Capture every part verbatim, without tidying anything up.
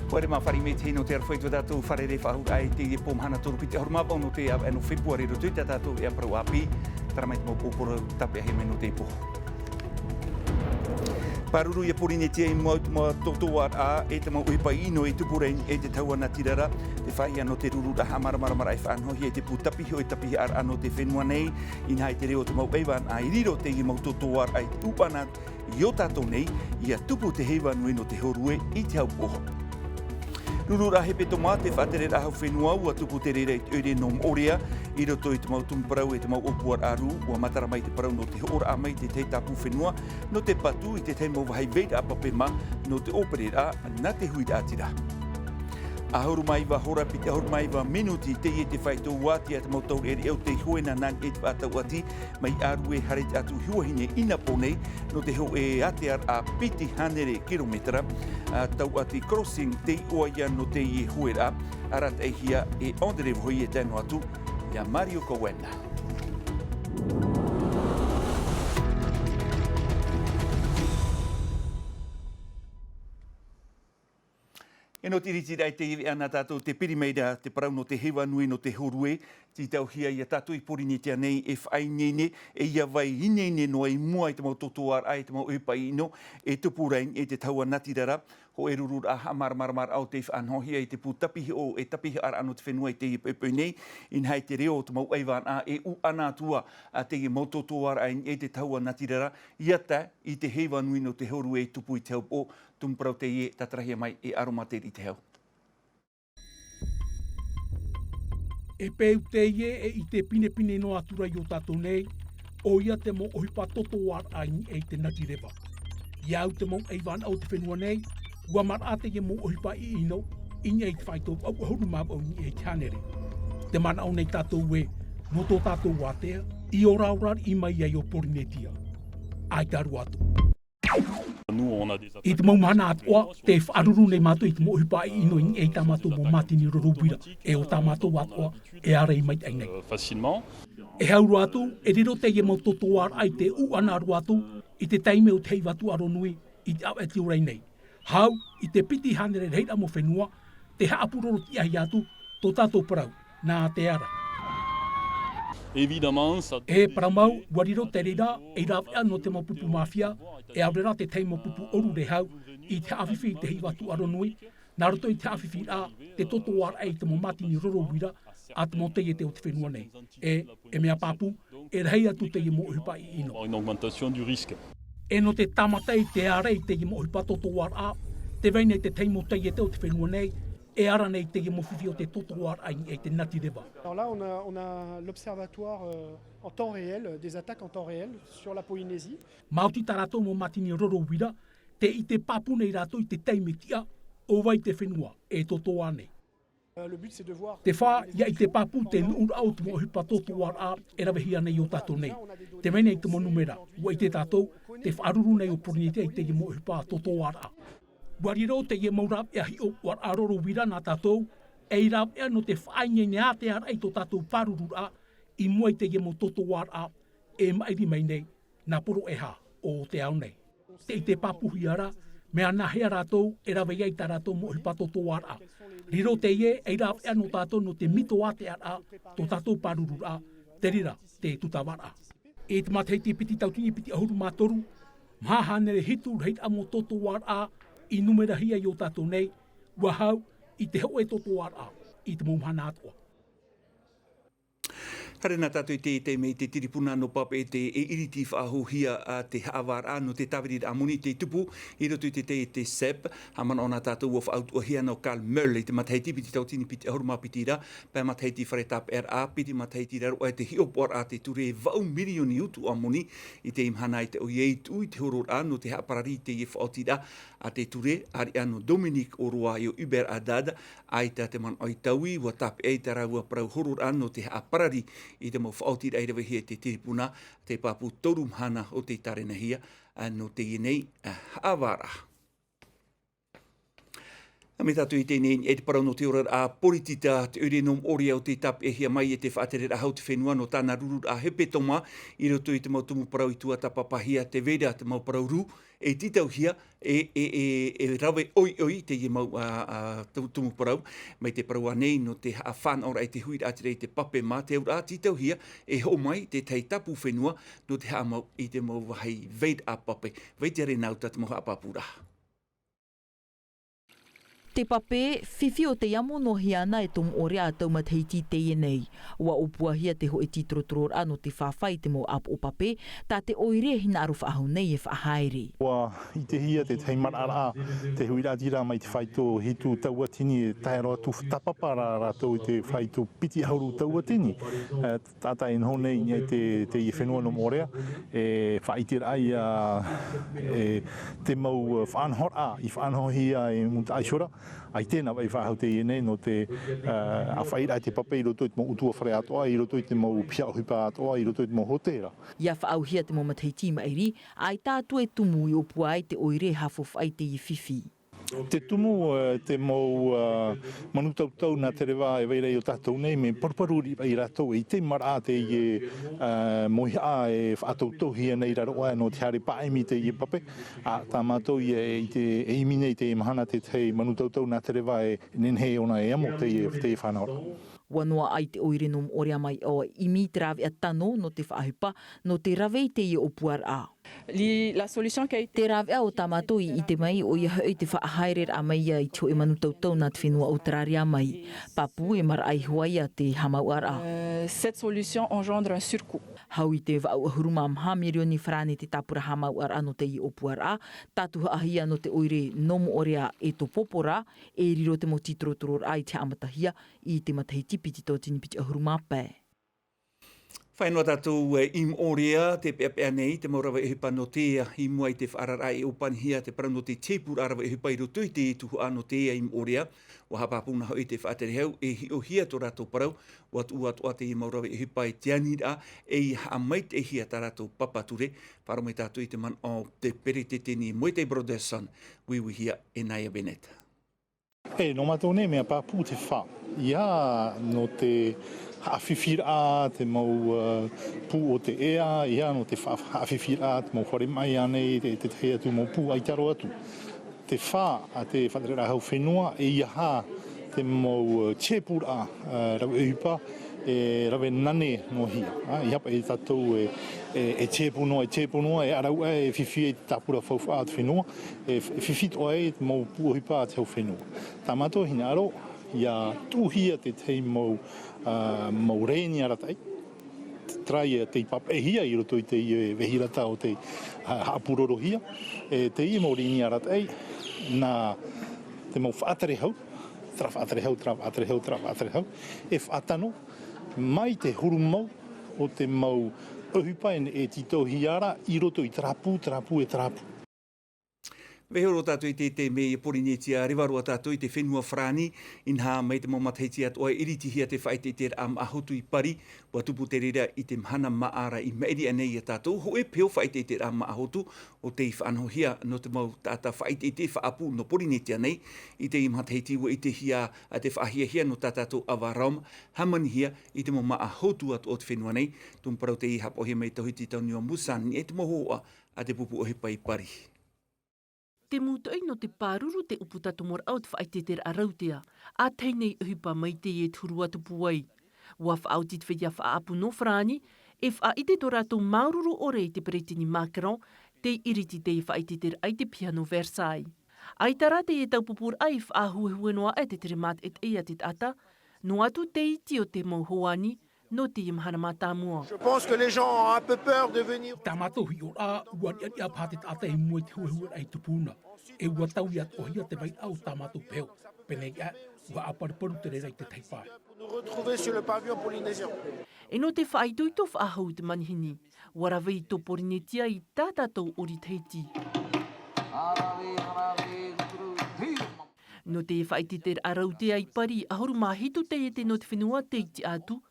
Haere mai, fāriʻi mai te hei nō te aroha i tō tātou fārerei faʻahou i teie pō mahana toru piti ʻahuru mā vaʻu nō te ʻāvaʻe nō Fepuare i roto i tā tātou e ʻāparau ʻāpī. Terā mai te mau pōpōraʻa tāpeʻahia mai nō teie pō. Pāruru ia Pōrīnetia i mua i te mau tōtōʻaraʻa e te mau ʻohipa ʻino e tupu ra i niʻa i te tahua natirara. Tē faʻahea nō te ruruʻraʻa haʻamāramaramaraʻa e faʻanahohia i te pū tapihoʻe tapihaʻaraʻa nō te fenua nei. Inaha i te reo o te mau ʻaivānaʻa, i riro teie mau tōtōʻaraʻa i te ʻuʻana i ō tātou nei, ʻia tupu te heiva nui nō te hōrue i te haupoʻo. Ruruʻraʻa hepetoma, te faʻatereraʻa hau fenua, ʻua tupu te reira i te ʻoire nō Moʻorea. I roto i te mau tumu parau e te mau ʻōpuaraʻa rū, ʻua matara mai te parau nō te hoʻoraʻa mai i te tahi tāpū fenua nō te patu i te tahi mau vāhi vairaʻa pape mā nō te ʻōpereraʻa nā te huiraʻatira. ʻAhuru mā iva hora piti ʻahuru mā iva minuti teie tē faito ātea te mau taureʻareʻa o tei hoe nā niʻa i te faʻatauʻati mai ʻĀrue, haere atu i Huahine i nā pō nei, nō te hōʻē ātearaʻa piti hānere kirometera, ā, tauʻati crossing te iʻoa ia nō teie hoeraʻa, arataʻihia e André Vohi e tae noa atu ia Mario Cohen. E nō te ʻiritiraʻa i teie veʻa nā tātou tē piri mai ra te parau nō te heiva nui nō te hōrue, tītauhia ia tātou i Pōrīnetia nei e faʻaineine, e ʻia vai ineine noa i mua i te mau tōtōʻaraʻa, i te mau ʻohipa ʻino e tupu ra i niʻa i te tahua natirara. Hōʻē ruruʻraʻa haʻamāramaramaraʻa o tei faʻanahohia i te pū tapihoʻe tapihaʻaraʻa nō te fenua i teie poʻipoʻi nei, inaha i te reo o te mau ʻaivānaʻa e ʻuʻana atu ā teie mau tōtōʻaraʻa i niʻa i te tahua natirara, ʻia tae i te heiva nui nō te hōrue e tupu i te haupoʻo. Tumu parau teie tātarahia mai e Aroma Teriʻi Tehau. E peu teie e ʻite pinepine noa atu ra i ō tātou nei, ʻoia te mau ʻohipa tōtōʻaraʻa i niʻa i te natireva. ʻIa au te mau ʻaivānaʻa o te fenua nei, ʻua maraʻa teie mau ʻohipa ʻino i niʻa i te faito vaʻu ʻahuru mā vaʻu i niʻa i te hānere. Tē manaʻo nei tātou ē, nō tō tātou ātea, i oraora riʻi mai ai ʻo Pōrīnetia. ʻAita roa atu. I te mau mahana atoʻa, tē faʻaruru nei mātou i te mau ʻohipa ʻino i niʻa i tā mātou mau mātini roro uira, e ʻo tā mātou atoʻa e ārai maitaʻi nei. E hau roa atu, e riro teie mau tōtōʻaraʻa i te ʻuʻana roa atu i te taime o te heiva tūʻaro nui i te ʻāvaʻe tiurai nei. Hau i te piti hānere rahiraʻa mau fenua, tē haʻapurorotiʻahia atu tō tātou parau nā te ara. E parau mau, ʻua riro te reira ei rāveʻa nō te mau pupu māfia, e ʻaore rā te tahi mau pupu ʻorure hau i te haʻafifi i te heiva tūʻaro nui, nā roto i te haʻafifiraʻa te tōtōʻaraʻa i te mau mātini roro uira a te mau taiete o te fenua nei. E, e mea pāpū, e rahi atu teie mau ʻohipa ʻino. E nō te tāmata i te ārai i teie mau ʻohipa tōtōʻaraʻa, tē vai nei te tahi mau taiete o te fenua nei e ara nei i teie mau fifi o te tōtōʻaraʻa i niʻa i te natireva. Alors là, on a, on a l'observatoire, euh, en temps réel, euh, des attaques en temps réel sur la Polynésie. Maoti tā rātou mau mātini roro uira, tē ʻite pāpū nei rātou i te taime tiʻa, ʻo vai te fenua e tōtōʻa nei. Te fā, ʻia ʻite pāpū te nuʻuraʻa o te mau ʻohipa tōtōʻaraʻa e ravehia nei ʻo tātou nei. Tē vai nei te mau nūmera, ʻua ʻite tātou, tē faʻaruru nei ʻo Pōrīnetia i teie mau ʻohipa tōtōʻaraʻa. ʻUa riro teie mau rāveʻa hiʻopoʻaraʻa roro uira nā tātou, ei rāveʻa nō te faʻaineine ātea raʻa i tō tātou pārururaʻa i mua i teie mau tōtōʻaraʻa e maʻiri mai nei nā Poroʻeha o te ao nei. Tē ʻite pāpūhia ra, mea nāhea rātou e rave ai tā rātou mau ʻohipa tōtōʻaraʻa. Riro teie ei rāveʻa nō tātou nō te mito ātearaʻa tō tātou pārururaʻa, te reira te tūtavaraʻa. I te matahiti piti tauatini piti ʻahuru mā toru, maha hānere hitu rahiraʻa mau tōtōʻaraʻa i numerahia i ō tātou nei, ʻua hau i te hōʻē tōtōʻaraʻa i te mau mahana atoʻa. Haere nā tātou i te, te mea i te tiripuna nō Papeʻete e ʻiriti faʻahouhia a te haʻavāraʻa nō te tāviriraʻa moni tei tupu i roto i te taiete SEP. Haʻamanaʻo nā tātou ʻua faʻautuʻahia nō Carl Meul i te matahiti piti tauatini piti ʻahuru mā piti ra, pae matahiti fare tāpeʻaraʻa, piti matahiti raro aʻe te hiʻopoʻaraʻa a te ture e vaʻu mirioni utuʻa moni i teie mahana i te ʻoia i tuʻu i te hororaʻa nō te haʻaparari i teie faʻaotiraʻa a te ture, ʻāreʻa nō Dominique Auroy e ʻo Hubert Haddad, ʻaita te manaʻo i taui, ʻua tāpeʻa i tā rāua parau hororaʻa nō te haʻaparari i te mau faʻaotiraʻa i ravehia e te tiripuna, te pāpū toru mahana o tei tārenahia, ā, nō teie nei, ā, haʻavāraʻa. Mai tātou i teie nei, e te parau nō te oraraʻa poritita, te ʻoire nō Moʻorea o tei tāpeʻahia mai e te faʻatereraʻa hau te fenua nō tāna rururaʻa hepetoma, i roto i te mau tumu parau i tuatāpapahia, tē vai ra te mau parau rū, e tītauhia, e, e, e, e rave ʻoiʻoi teie mau, ā, ā, tu-, tumu parau, mai te parau ānei nō te haʻafānaʻoraʻa i te huiraʻatira i te pape mā te auraʻa, tītauhia, e hoʻo mai tētahi tāpū fenua, nō te haʻamau i te mau vāhi vairaʻa pape. Vai te reira nā ʻoutou te mau haʻapāpūraʻa. Te pape, fifi o tei amo noa hia ana e tō Moʻorea ā tau matahiti i teie nei. ʻUa ʻōpuahia te hōʻē tītorotororaʻa nō te fāfā i te mau ʻāpoʻo pape, tā te ʻoire e hinaʻaro faʻahou nei e faʻahaere. ʻUa ʻitehia te tahi maraʻaraʻa, te huiraʻatira mai te faito hitu tauatini e tae roa atu tāpapa rā rātou i te faito piti ʻahuru tauatini. E, taʻata e noho nei i niʻa i te, teie fenua nō Moʻorea, e faʻaʻiteraʻa ia, e, te mau, e, faʻanahoraʻa, i faʻanahohia e Mutaʻa Iho ra, ʻaita e nā vai faʻahou teie nei nō te, e, ʻāfaʻiraʻa i te pape i roto i te mau ʻutuāfare atoʻa, i roto i te mau piha ʻohipa atoʻa, i roto i te mau hōtēra. ʻIa faʻaauhia te mau matahiti i maʻiri, ʻaita atu e tumu i ʻōpua ai te ʻoire e haʻafaufaʻa i teie fifi. Te tumu, e, te mau, e, manu tautau nā te reva e vai ra i ō tātou nei, mea paruparu riʻi ai rātou, e ʻite maraʻa teie, e, mauhaʻa e faʻatautauhia nei raro aʻe nō te haere pāʻimi teie pape. Ā, tā mātou ia e ʻite, e ʻimi nei teie mahana tētahi manu tautau nā te reva e nehenehe ʻōna e amo teie, teie fānauraʻa. ʻUa noaʻa te ʻoire nō Moʻorea mai ʻō e ʻimi te rāveʻa tano nō te faʻaʻohipa, nō te rave i teie ʻōpuaraʻa. Li-, la solution qui a été Te rāveʻa o tā mātou i ʻite mai, ʻoia hoʻi te faʻahaereraʻa mai ia i te hōʻē manu tautau nā te fenua ʻAutarāria mai. Pāpū e maraʻa iho ai ia te haʻamauʻaraʻa. Euh, cette solution engendre un surcoût. Hau i te vaʻu ʻahuru mā maha mirioni farāne te tāpura haʻamauʻaraʻa nō teie ʻōpuaraʻa, tātuhaʻahia nō te ʻoire nō Moʻorea e tō Pōpōrā, e riro te mau tītorotororaʻa i te haʻamatahia i te matahiti piti tauatini piti ʻahuru mā pae. Fāʻi noa tātou, e, i Moʻorea, tē peʻapeʻa nei te mau rave ʻohipa nō teie, i mua i te faʻaararaʻa e ʻōpanihia te parau nō te tiaipuraʻa rave ʻohipa i roto i te tuhaʻa nō teie i Moʻorea. ʻUa haʻapāpū na hoʻi te faʻatere hau, e hiʻohia tō rātou parau, ʻua tuʻu atoʻa teie mau rave ʻohipa i te aniraʻa, e ʻia haʻamaitaʻihia tā rātou papa ture. Faʻaroʻo mai tātou i te manaʻo o te peretiteni Moetai Brotherson, uiuihia e Naya Bennett. E, nō mātou nei mea pāpū te fā. ʻIa, nō te haʻafifiraʻa, te mau, ā, pū o te ea, ʻia, nō te fa-, haʻafifiraʻa, te mau fare maʻi ānei, te, te tahi atu mau pū, ʻaita roa atu. Te fā, a te faʻatereraʻa hau fenua, e ʻia hā te mau, ā, tiaipuraʻa, ā, rave ʻohipa, e rave nane noa hia. Ā, ʻia haʻapaʻo ia tātou e, e, e tiaipu noa, e tiaipu noa, e ʻaraʻu aʻe, e fifi ai te tāpura faufaʻa a te fenua, e f-, e fifi atoʻa ai te mau pū ʻohipa a te hau fenua. Tā mātou hinaʻaro, ʻia tuʻuhia te tahi mau, ā, mau rēni arataʻi, terā ia tei papaʻihia i roto i te, e, vehirata o te, ha-, haʻapūrorohia, e, teie mau rēni arataʻi, nā te mau faʻatere hau, terā faʻatere hau, terā faʻatere hau, terā faʻatere hau, e faʻatano mai te huru mau o te mau ʻohipa e, e tītauhia ra i roto i terā pū, terā pū, e terā pū. Vaiiho roa tātou i te, te mea i Porinetia, reva roa tātou i te fenua Farāni, inaha mai te mau matahiti atoʻa i iritihia te faʻaʻiteʻiteraʻa māʻa hotu i Pari, ʻua tupu te reira i te mahana māʻa ra i maʻiri aʻenei ia tātou, hōʻē peho faʻaʻiteʻiteraʻa māʻa hotu, ʻo tei faʻanahohia nō te mau taʻata faʻaʻiteʻite faʻaʻapu nō Porinetia nei, i teie matahiti ʻua ʻitehia ā te faʻahiahia nō tā tātou ʻava Rome, hāmanihia i te mau māʻa hotu atoʻa o te fenua nei, tumu parau teie haʻapaʻohia mai Tauhiti Tauniua Musan, e te mau hōhoʻa a te pupu ʻohipa i Pari. Te mūtoʻi nō te pāruru te ʻūputa tomoraʻa o te faʻaʻiteʻiteraʻa rautea, ʻa tahi nei ʻohipa maitaʻi e te huru atu pūai. ʻUa faʻaoti te feiā faʻaʻapu nō Farāni, e faʻaʻite tō rātou māuruuru ʻore i te peretiteni Macron, tei iriti teie faʻaʻiteʻiteraʻa i te piha nō Versailles. ʻAita rā teie taupupuraʻa i faʻahuehue noa aʻe te tere mātaʻitaʻi a te taʻata, noa atu te iti o te mau hoani, nō teie mahana mātāmua. Je pense que les gens ont un peu peur de venir. Tā mātou hiʻoraʻa, ʻua riʻariʻa paha te taʻata i mua i te huehueraʻa i tupu na. E ʻua taui atoʻahia te vairaʻa o tā mātou peho. Pēneiaʻe, ʻua haʻaparuparu te reira i te tahi pae. Pour nous retrouver sur le pavillon polynésien. E nō te faʻaitoito faʻahou te manihini, ʻua rave i tō Porinetia i tā tātou ʻori Tahiti. Nō te faʻaʻiteʻiteraʻa rautea i Pari, ʻahuru mā hitu taiete nō te fenua tei tiʻa atu,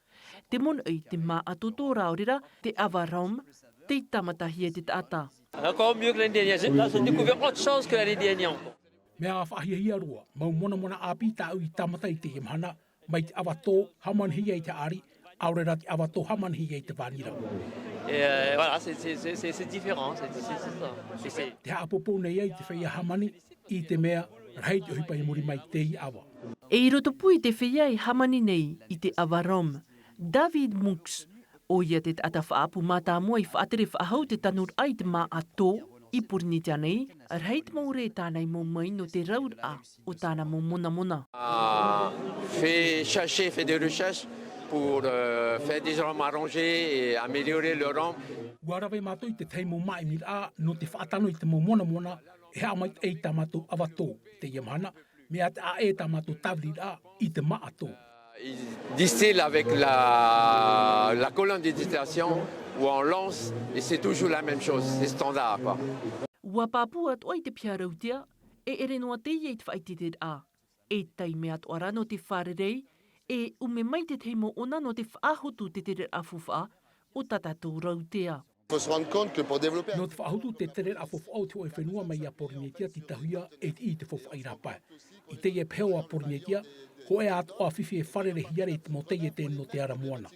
te monoʻi, te māʻa tōtō rā ʻaore rā, te ʻava Rome, tei tāmatahia e te taʻata. Encore mieux que l'année dernière. J'ai, là, j'ai découvert autre chose que l'année dernière encore. Mea faʻahiahia roa mau monamona ʻāpī tāʻu i tāmata i teie mahana, mai te ʻava tō hāmanihia i te haʻari, ʻaore rā te ʻava tō hāmanihia i te vānira. Et, euh, voilà, c'est, c'est, c'est, c'est, c'est différent, c'est, c'est, c'est ça. Et c'est Te haʻapōpō nei ai te feiā hāmani, i te mea rahi te ʻohipa i muri mai i teie ʻava. E i roto pū i te feiā e hāmani nei i te ʻava rhum, David Mux, ʻoia te taʻata faʻaʻapu mātāmua i faʻatere faʻahou te tanuraʻa i te māʻa tō i Pōrīnetia nei, rahi te mau ʻore tāna i mau mai nō te rauraʻa o tāna mau monamona. Euh, fait chercher, fait des recherches pour, euh, faire des rhums arrangés et améliorer le rhum. Ua rave mātou i te tahi mau māʻimiraʻa nō te faʻatano i te mau monamona e haʻamaitaʻi i tā mātou ʻava tō i teie mahana, mea te ʻaʻe tā mātou tāviriraʻa i te māʻa tō. Il distille avec la, la colonne de distillation où on lance et c'est toujours la même chose, c'est standard, quoi. Ua pāpū atoʻa i te piha rautea, e ʻere noa teie i te faʻaʻiteʻiteraʻa. E taime atoʻa rā nō te fārerei, e ʻume mai te tahi mau ʻona nō te faʻahotu te tereraʻa faufaʻa o tā tātou rautea. Faut se rendre compte que pour développer Nō te faʻahotu te tereraʻa faufaʻa o te hōʻē fenua mai iā Pōrīnetia, tītauhia e tiʻi i te faufaʻa i rāpae. I teie peho a Pōrīnetia, hōʻē atoʻa fifi e fārerei hiare i te mau taiete nō te ara moana.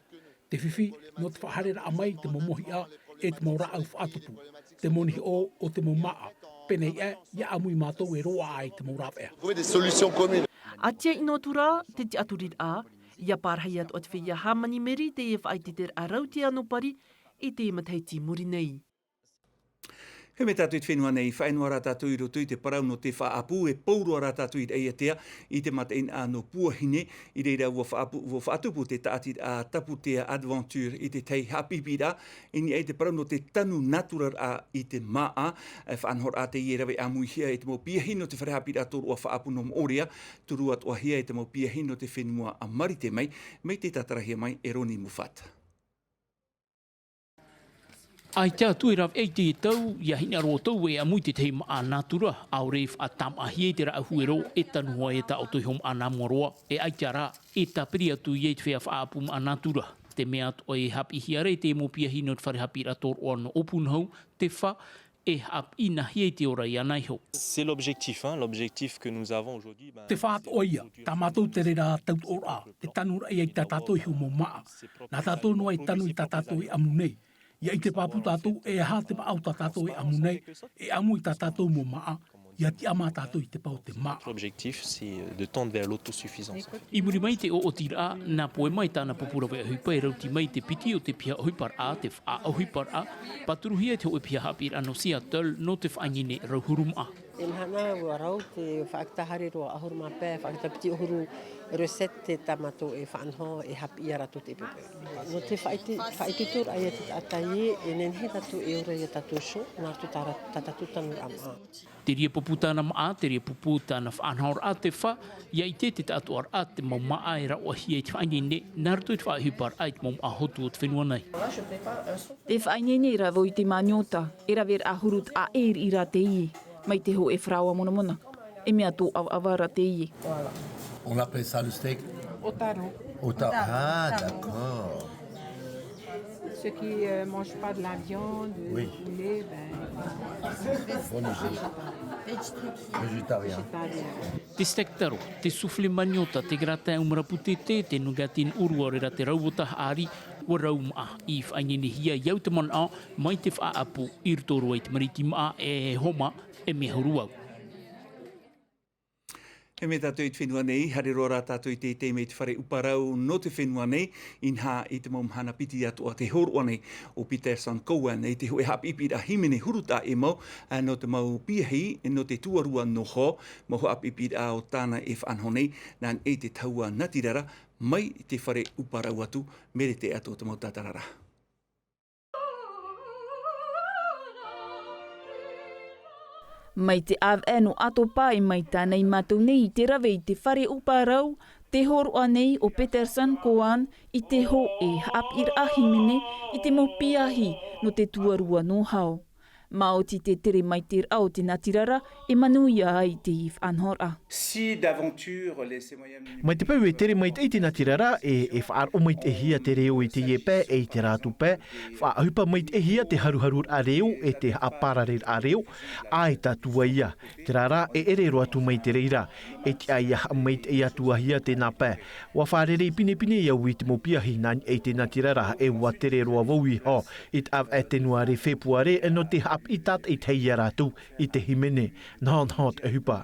Te fifi, nō te faʻahaereraʻa mai i te mau mōhiʻa, e te mau rāʻau faʻatupu. Te mau niho o te mau māʻa, pēnei aʻe, ʻia ʻāmui mātou e roaʻa i te mau rāveʻa. Trouver des solutions communes. ʻAtiaʻe noa atu rā te tiʻaturiraʻa, ʻia pārahi atoʻa te feiā hāmani Mary i teie faʻaʻiteʻiteraʻa rautea nō Paris i te matahiti i muri nei. He mea tātou i te fenua nei, faʻaea noa rā tātou i roto i te parau nō te faʻaʻapu, e pou roa rā tātou i Raʻiātea, i te mataʻeinaʻa nō Puahine, i reira ua faʻaʻapu, ua faʻatupu te tāʻatiraʻa Taputea Adventure i te tahi haʻapiʻipiʻiraʻa, i niʻa i te parau nō te tanu nāturaraʻa i te māʻa, e faʻanahoraʻa teie e rave ʻāmuihia e te mau piahi nō te fare haʻapiʻiraʻa tōroʻa faʻaʻapu nō Moʻorea, turu atoʻahia e te mau piahi nō te fenua a Marite mai, mai te tātarahia mai e Ronnie Moffat. ʻAita atu e rave i te tau, ʻia hinaʻaro ʻoutou e ʻāmui i te tahi māʻa nātura, ʻaore e faʻatāmāhia i te rāʻau huero, e tanu hoʻi e tā ʻoutou iho māʻa nā mua roa, e ʻaita rā, e tāpiri atu ia i te feiā faʻaʻapu māʻa nātura. Te mea atoʻa e haʻapiʻihia ra i te mau piahi nō te fare haʻapiʻiraʻa tōroʻa nō Ōpūnahu, te fā, e haʻapiʻihia i te ora iāna iho. C'est l'objectif, hein, l'objectif que nous avons aujourd'hui, ben, Te fā atoʻa ia, tā mātou te reira tautoʻoraʻa, te tanuraʻa i tā tātou iho mau māʻa. Nā tātou noa e tanu i tā tātou e ʻamu nei. ʻIa ʻite pāpū tātou e aha te māʻa o tā tātou e ʻamu nei, e ʻamu i tā tātou mau māʻa, ʻia tiʻamā tātou i te pae o te māʻa. L'objectif, c'est, euh, de tendre vers l'autosuffisance, en fait. I muri mai i te ʻoʻotiraʻa, nā Poema i tāna pupu rave ʻohipa e rauti mai te piti o te piha ʻohiparaʻa, te faʻaʻohiparaʻa, pāturuhia i te hōʻē piha haʻapiʻiraʻa nō Seattle, nō te faʻaineine rau huru māʻa. E mahana ua rau te faʻaʻite haere roa ʻahuru mā pae, faʻaʻite piti ʻahuru recette tā mātou e faʻanaho e haʻapiʻi ia rātou te pepe. Nō te faʻaʻite, faʻaʻite atoʻa ia te taʻata ē, e nehenehe tātou e ora ia tātou show, nā roto tā ra-, tā tātou tanuraʻa māʻa. Te reira pupu tāna māʻa, te reira pupu tāna faʻanahoraʻa te fā, ʻia ʻite te taʻatoʻaraʻa te mau māʻa e rāʻauhia i te faʻaineine, nā roto i te faʻaʻohiparaʻa i te mau māʻa hotu o te fenua nei. Te faʻaineine e rave i te māniota, e rave ʻahuru taʻa e riʻi rā teie, mai te hōʻē faraoa monamona, e mea tō ʻavaʻava rā teie. On appelle ça le steak ? Au taro. Au ta-, ah, d'accord. Ceux qui, euh, mangent pas de la viande, oui, du poulet, ben, ils vont manger végétarien. Végétarien. Te steak taro, te soufflé maniota, te gratin ʻumarapu tētē, te nougatine ʻuru, ʻaore rā te rauota haʻari, ua rau māʻa i faʻaineinehia i au te manaʻo, mai te faʻaʻapu i roto roa i te mariti māʻa e homa, e mea huru au. E mea tātou i te fenua nei, haere roa rā tātou i te taime i te fare ʻuparau nō te fenua nei, inaha i te mau mahana piti atoʻa tē hōroʻa nei ʻo Peterson Cowan i te hōʻē haʻapiʻipiʻiraʻa hīmene huru taʻa e mau, ā, nō te mau piahi, nō te tuarua noho, mau haʻapiʻipiʻiraʻa o tāna e faʻanaho nei, nā niʻa i te tahua natirara, mai te fare ʻuparau atu, Merete Ato te mau tātararaʻa. Mai te ʻāvaʻe nō Atopa e mai tāna i mātou nei i te rave i te fare ʻuparau, tē hōroʻa nei ʻo Peterson Cowan i te hōʻē haʻapiʻiraʻa hīmene i te mau piahi nō te tuarua noho. Māoti te tere maitaʻiraʻa o te natirara e manuia ai te faʻanahoraʻa. Si d'aventure les ces moyens. Mai te peu e tere maitaʻi te natirara e e faʻaroʻo maitaʻihia te reo i teie pae e i te rātou pae, faʻaʻohipa maitaʻihia te haruharuraʻa reo e te haʻaparareraʻa reo. Aita atu ai ia te rā rā e ʻere roa atu mai te reira. E tiʻa ia haʻamaitaʻi atu ahia tēnā pae. Ua fārerei pinepine ia au i te mau piahi nā niʻa i te natirara e ua tere roa vau iho i te ʻāvaʻe tenuare fepuare nō te haʻapiʻi tātaʻitahi ia rātou i te hīmene. Nohonoho te ʻohipa.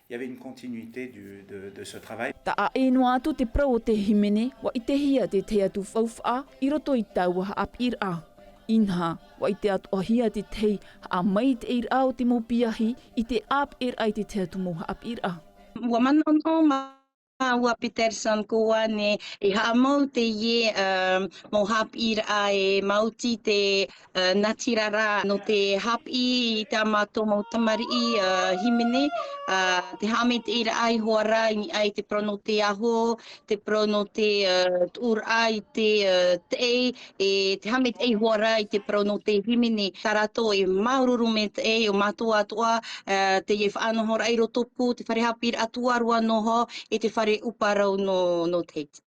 Il y avait une continuité du de de ce travail. Taʻa ʻē noa atu te parau o te hīmene ua ʻitehia te tahi atu faufaʻa i roto i taua haʻapiʻiraʻa. Inaha ua ʻite atoʻahia te tahi haʻamaitaʻiraʻa o te mau piahi i te ʻāpeʻeraʻa i te tahi atu mau haʻapiʻiraʻa. Ua manaʻonaʻo mā ua Peterson Koane e haʻamau teie mau haʻapiʻiraʻa e māoti te natirara nō te haʻapiʻi i tā mātou mau tamariʻi hīmene. Te haʻamaitaʻiraʻa i hoʻi rā i niʻa i te parau nō te aho, te parau nō te tuʻuraʻa i te teʻe, e te haʻamaitaʻi i hoʻi rā i te parau nō te hīmene. Tā rātou e māuruuru maitaʻi o mātou atoʻa teie faʻanahoraʻa i roto pū te fare haʻapiʻiraʻa tuarua noho e te fare ʻuparau nō nō te heiti.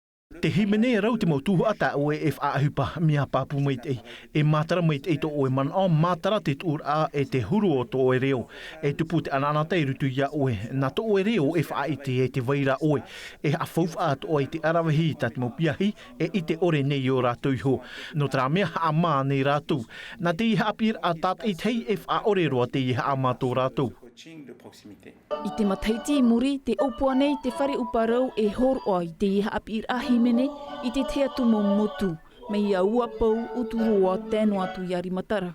Te hīmene e rau te mau tuhaʻa tā ʻoe e faʻaʻohipa mea pāpū maitaʻi. E mātara maitaʻi tō ʻoe manaʻo, mātara te tuʻuraʻa e te huru o tō ʻoe reo. E tupu te ʻanaʻanatae i roto iā ʻoe nā tō ʻoe reo e faʻaʻite e te vai ra ʻoe. E haʻafaufaʻa atoʻa i te aravihi tā te mau piahi e ʻite ʻore nei iō rātou iho. Nō terā mea haʻamā nei rātou. Nā teie haʻapiʻiraʻa tātaʻitahi e faʻaʻore roa teie haʻamā tō rātou. I te matahiti i muri te ʻōpua nei te fare ʻuparau e hōroʻa i teie haʻapiʻiraʻa hīmene i te tahi atu mau motu mai iā uapou, uturoa tae noa atu iā rimatara.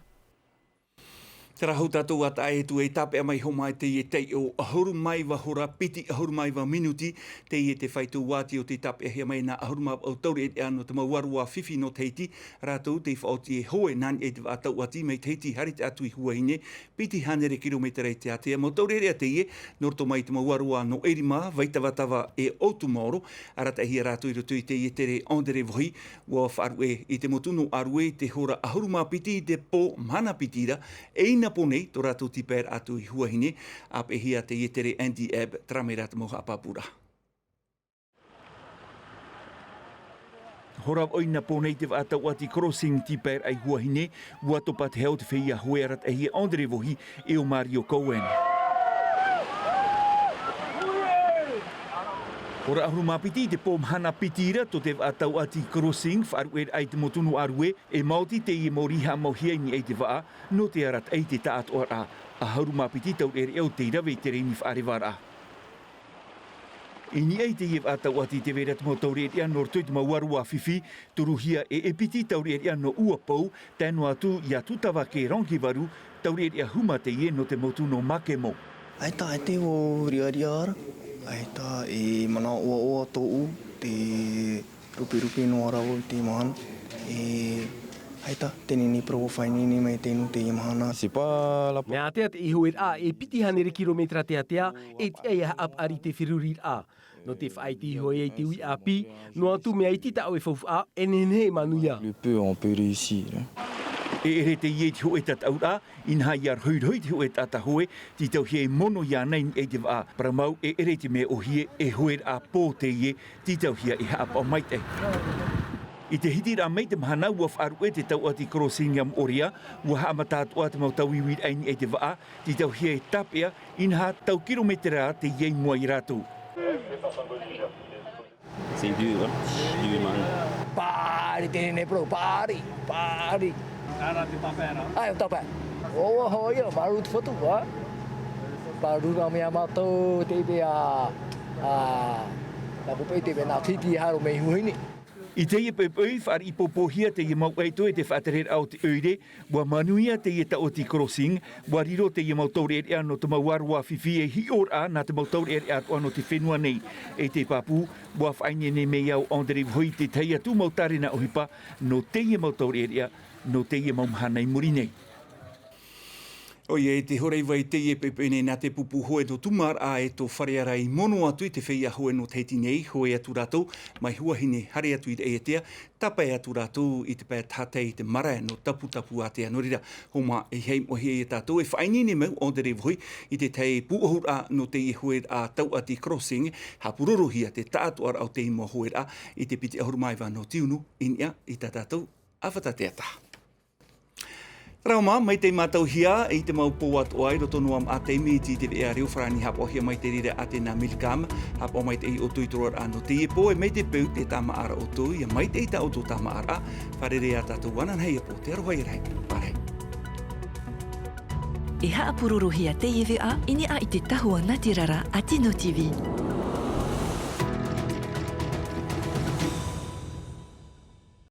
Te rahau tātou a taʻa e tū e tāpeʻa mai homa i teie taiʻo ʻahuru mā iva hora piti ʻahuru mā iva minuti. Teie te fai tū ʻati o te tāpeʻahia mai nā ʻahuru mā vaʻu taureʻareʻa nō te mau aroā fifi nō tahiti. Rātou tei faʻaoti e hoe nā niʻa i te vaʻa tauʻati mai tahiti haere atu i huahine piti hānere kirometera i te ātea mau taureʻareʻa teie nō roto mai i te mau aroā nō ʻerima vaitavatava e ʻotu maoro. Arataʻihia rātou i roto i teie tere andré vohi. Ua faʻaruʻe i te motu nō arue i te hora ʻahuru mā piti i te pō mahana piti ra. E ina pō nei tō rātou tīpaeraʻa atu i huahine. Āpeʻehia teie tere andy ebb tara mai rā te mau haʻapāpūraʻa. Hora ʻoina pō nei te vaʻa tauʻati crossing tīpaeraʻa i huahine. Ua topa te hau te feiā hoe arataʻihia andré vohi e o mario cohen. Hora ʻahuru mā piti i te pō mahana piti ra tō te vaʻa tauʻati crossing faʻaruʻeraʻa i te motu nō arue. E māoti teie mau riʻi haʻamauhia i niʻa i te vaʻa nō te arataʻi i te taʻatoʻaraʻa. ʻAhuru mā piti taureʻareʻa o tei rave i te reni faʻarevaraʻa. I niʻa i teie vaʻa tauʻati te vai ra te mau taureʻareʻa nō roto i te mau aroā fifi. Turuhia e e piti taureʻareʻa nō uapou tae noa atu iā tūtava kei rangivaru. Taureʻareʻa huma teie nō te motu nō makemo. ʻAita ʻaita vau riʻariʻa ra. ʻAita e manaʻo ʻoaʻoa tōʻu te ruperupe noa rā vau i te mahana. E ʻaita te nini parau ua fāʻinini mai te inu teie mahana. Mea ātea te ihoreraʻa e piti hānere kirometera te ātea. E tiʻa ia haʻapaʻari te feruriraʻa nō te faʻaʻite iho ai te uʻi ʻāpī. Noa atu mea iti tā ʻoe faufaʻa e nehenehe e manuia. Le peu on peut réussir. E ʻere teie i te hoʻe tataʻuraʻa. Inaha ia rohirohi te hoʻe taʻata hoe. Tītauhia e mono iāna i niʻa i te vaʻa paramau e ʻere i te mea ʻohie e hoeraʻa pō teie. Tītauhia e haʻapaʻo maitaʻi. I te hitiraʻa mai te mahana ua faʻaruʻe te tauʻati crossing a moʻorea. Ua haʻamata atoʻa te mau tauiuiraʻa i niʻa i te vaʻa. Tītauhia e tāpeʻa. Inaha tau kirometera teie i mua iā rātou. C'est dur, hein? Du mal. Pari te nene pro pari pari. Ara te papera. Ai o tapa. O ho ia maru te fotu a. Paru na mea mātou te te a a. Na pupe te mea na titi haro mei huini. I teie poipoi faʻariʻi pōpōhia teie mau ʻaito e te faʻatereraʻa o te ʻoire. Ua manuia teie tauʻati crossing. Ua riro teie mau taureʻareʻa nō te mau aroā fifi e hiʻoraʻa nā te mau taureʻareʻa atoʻa nō te fenua nei. E te pāpū ua faʻaineine mai au andré vohi te tahi atu mau tārena ʻohipa nō teie mau taureʻareʻa nō teie mau mahana i muri nei. ʻOia, i te horaiva i teie poʻipoʻi nei nā te pupu hoe nō Tūmāraʻa e tō Fareara i mono atu i te feiā hoe nō Tahiti nei, hoe atu rātou mai Huahine, haere atu i Raʻiātea, tāpae atu rātou i te pae tahatai i te marae nō Taputapuātea. Nō reira, hōmā, e hei moʻehia ia tātou, e faʻaineine mai André Vohi i te tahi pūʻohuraʻa nō teie hoeraʻa tauʻati crossing, haʻapurorohia te taʻatoʻaraʻa o teie mau hoeraʻa i te piti ʻahuru mā iva nō tiunu i niʻa i tā tātou ʻāfata teata. Rā mā, mai te mātauhia i te mau pō atoʻa i roto noa mā te miti i te veʻa reo farāni haʻapaʻohia mai te reira a te nā Millicom, haʻapaʻo mai te ʻoutou i te roaraʻa nō teie pō, e mai te peu te tāmāʻaraʻa ʻoutou, ʻia maitaʻi tā ʻoutou tāmāʻaraʻa, fārerei ā tātou ananahi ia pō, te aroha ia rahi, pārahi. E haʻapurorohia teie veʻa i niʻa i te tahua nā te rara a Tino T V.